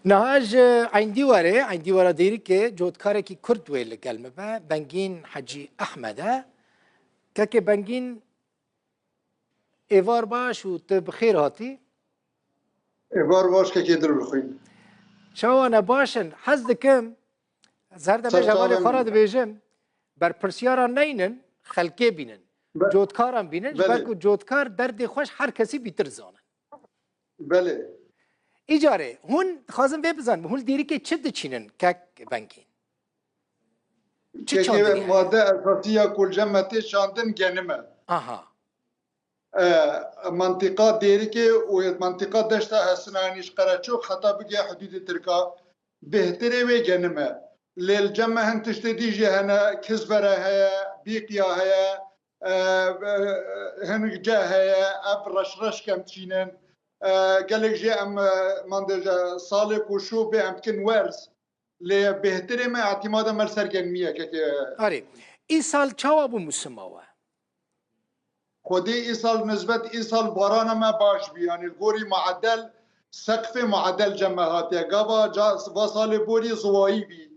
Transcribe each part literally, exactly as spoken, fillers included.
Niha ji Eyndîwarê, Eyndîwara Dêrikê cotkarekî Kurd wê li gel me be, Bengîn Hecî Ehmed e. Kekê Bengîn, êvar baş û tu bi xêr hatî. Êvar baş kekê dil bi xwîn. Çawa ne, baş in? Hez dikim, ez her demê ji hevalê xwe re dibêjim, berpirsiyara neynin, xelkê bînin. Be-, Cotkaran bînin, ji ber belê. Ku cotkar derdê xwe ji her kesî bîtir zanin. Belê. Îcarê, hûn dixwazin vê bizanin, hûn li Dêrikê çi diçînin kek Bengîn? Çi Kekê çandinî heye? Made esasî ya ku li cem me tê çandin genim e. Aha. E, mentiqa Dêrikê û mentiqa Deşta Hesina, yanî ji Qereçox heta bigê hudûdê Tirka, bêhtirê wê genim e. Lê li cem me hin tiştê dî jî hene, kizbere heye, bîqiya heye, e, e, hinek ceh heye, ev reş reş kem çînin. E, gelek jê em, e, mande ji salê ku şû bê em dikin werz. Lê bêhtirê me, îtîmada me li ser genimî ye, kekê. Arê, îsal çawa bû musima we? Xwedê îsal nisbet îsal barana me baş bî. Yanî li gorî muedel, seqfê muedel cem me hatiye. Gava ca, va salê borî ziwayî bî.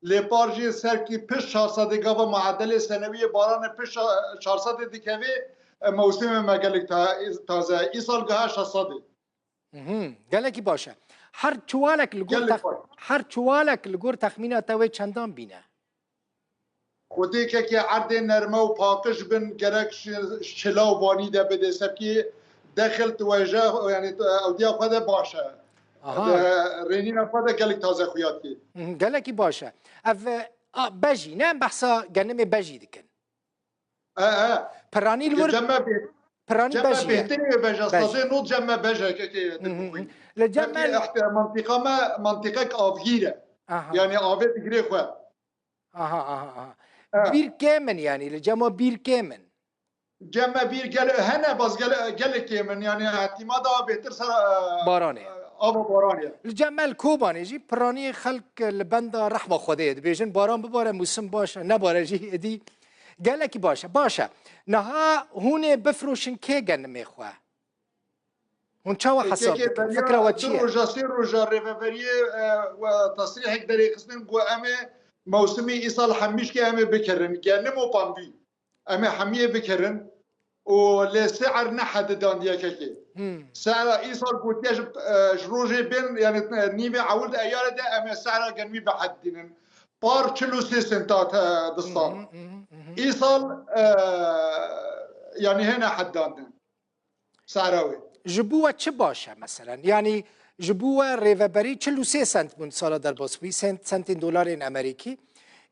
Lê par jî serkî pişt çar sedê gava muedelê senewiyê baranê pişt ça-, çar sedê dikevê, e, mewsimê me gelek ta-, taze. Îsal giha şeş sedê. Mhm, gelekî baş e. Her çiwalek li gor Gelek tex-, baş. Her çiwalek li gor texmîna te wê çendan bîne? Xwedê kekê erdê nerme û paqij bin, gerek şi-, şila û banî de bidê. Sebkî dexil tu weje, yanî tu ewdiya xwe de baş e. Aha. De, rênîna xwe de gelek taze xuya dikê. Mhm, gelekî baş e. Ev, e, a, bejî ne, em behsa genimê bejî dikin. E, e. Piranî li wir, cem me bê-, piranî cem me bejî ye. Bêhtirê wê beja, Bej. Sedê nod cem me beja, kekê, Hı hı hı. Li cem Peki, me ehte-, mentiqa me, mentiqek avgîr e. Aha. Yanî avê digirê xwe. Aha, aha, aha. E. Bîr kêm in yanî, li cem we bîr kêm in. Cem me bîr gel-, hene baz gel-, gelek kêm in. Yanî ihtimal daha bêhtir ser, e, Baranê. E, ava baranê. Li cem me li Kobanê jî piranî xelk li benda rehma Xwedê ye. Dibêjin baran bibare, mûsim baş e, nebare jî êdî gelekî baş e. Baş e. Niha hûn ê bifroşin kê genimê xwe? Hûn çawa hesab dikin? Fikra we çi ye? Du roja, sê roja rêveberiyê, e, we tesrîhek derê xistin ku em ê mewsimî îsal hemîşkê em ê bikirin. Genim û pandî. Em ê hemiyê bikirin û lê si'er ne hedidan yekekê. Hmm. Si'era îsal gotiye ji, e, ji rojê bên, yanî, e, nîvê ewil de eyarê de em ê si'era genimî bihedidînin. Par çil û sê senta te distan. Hı hı, hı hı, hı hı. Îsal, e, yanî hê nehedidandin. Si'era wê. Ji bo we çi baş e meselen? Yanî ji bo we rêveberî çil û sê sent bûn sala derbas bûyî, sent, sentên dolarên Amerîkî.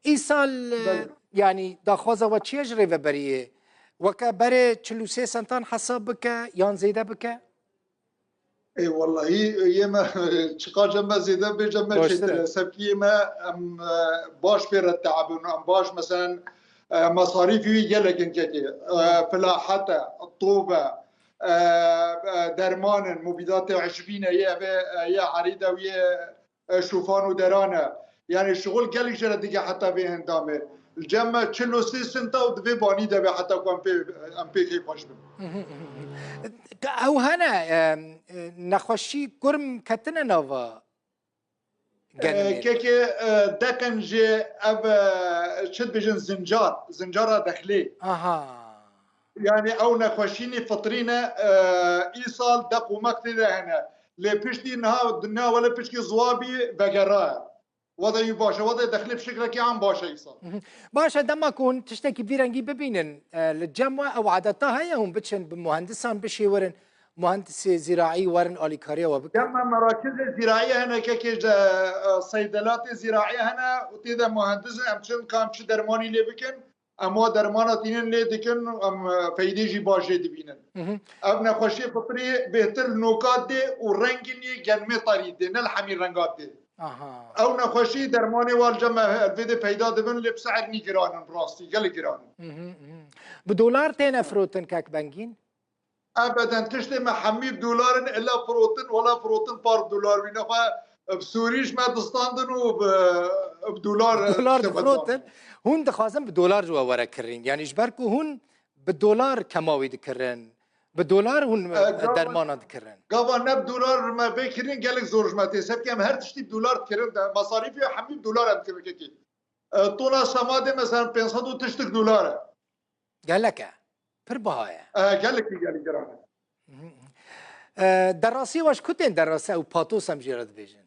Îsal, e, Belê. Yanî daxwaza we çi ye ji rêveberiyê? Weke berê çil û sê sentan hesab bike yan zêde bike? Ê, wellahî, yê me, çiqas cem me zêde bê, cem me Baştir çêtir e. E. Sebkî yê me, em, e, baş pê re te'ebin, em baş, meselen, e, mesarîfî wî gelek in kekê. E, filahet e, tob e, e, e, derman in, mubîdatê ecbîn e, yê ev ê, e, yê erî de wî yê, e, şûfan û deran e. Yanî şixul gelek jê re dige heta vê endamê. Li cem me çil û sê sinta û di vê banî de be heta ku em pê, em pê kêfxweş bin. Ew hene, e, e, nexweşî kurm ketine nava genimê. E, kekê, e, deqin jê ev, e, çi dibêjin zincar, zincara dexlê. Aha. Yanî ew nexweşînî fitrî ne, e, îsal deq û meq tê de hene. Lê piştî niha dinya wele pişkî ziwabî vegera ye. Wede wî baş e, wede dexlê pişikrekî an baş e îsal. Mhm. Baş e, dema ku hûn tiştekî vî rengî bibînin, e, li cem we ew adeta heye hûn biçin bi muhendisan bişêwirin, muhendisê zîraî werin alîkariya we bikin? Cem me merakizê zîraî hene, kekê ji, e, seydelatê zîraî hene û tê de muhendis in, em çin ka em çi dermanî lê bikin. Em wa dermana tînin lê dikin, em, e, feydê jî baş jê dibînin. Mhm. Ev nexweşiyê fitrî bêhtir li nokat dê û rengên yê genimê terî dê, ne li hemî renga dê. Aha. Ew nexweşî dermanê wa li cem me li vê dê peyda dibin, lê bi se'er nî giran in, bi rastî gelek giran in. Mhm, mhm. Bi dolar têne firotin kek Bengîn? Ebeden, tiştê me hemî bi dolar in, illa firotin, wela firotin par bi dolar bîne. Xwe bi Sûrî ji me distandin û bi, bi dolar Dolar tiştê me difirotin. Distandin. Hûn dixwazin bi dolar ji we were kirîn. Yanî ji ber ku hûn bi dolar kema wî dikirin, Bi dolar hûn, e, e, gava, dermana dikirin? Gava ne bi dolar me vê kirin, gelek zor ji me tê. Sebkî em her tiştî bi dolar dikirin, de masarîfê hemî bi dolar em dikirin kekî. E, tona semadê mesela pênc sed û tiştik dolar e. Gelek e. Pir biha ye. E, gelekî gelek giran e. E, derasî we ji ku tên derasî ew patos em jê re dibêjin?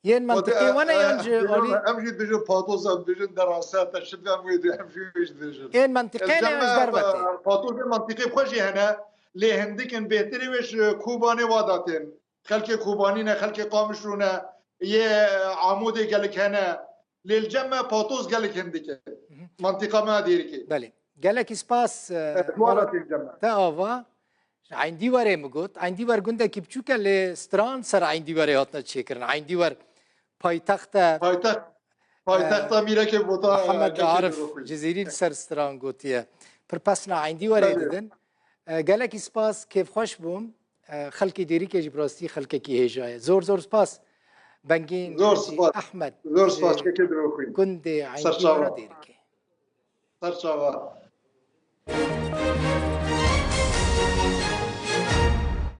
Yên mentiqê we ne yan ji alî? Em jî dibêjin patos, em dibêjin derasa, te şibî em wê dibêjin, em jî wê jî dibêjin. Yên mentiqê ne yan ji derve tê? Patosê mentiqê bi xwe jî hene, lê hindik in bêhtirê wê ji Kobanê wa da tên. Xelkê Kobanî ne, xelkê Qamişlo ne, yê Amûdê gelek hene. Lê li cem me patos gelek hindik e. Mentiqa me ya Dêrikê. Belê. Gelekî spas. E, te ava. Ji Eyndîwerê min got. Eyndîwer gundekî biçûk e, lê stran ser Eyndîwerê hatine çêkirin. Eyndîwer paytext e. Paytext. Paytexta Mîrekê Bota. Mihemed Arif Cizîrî li ser stran gotiye. Pir pesna Eyndîwerê didin. E, gelekî spas, kêfxweş bûm. E, xelkê Dêrikê jî bi rastî xelkekî hêja ye. Zor zor spas. Bengîn Ehmed. Zor spas kekê Dilxwîn. Gundê Eyndîwera Dêrikê. Serçava.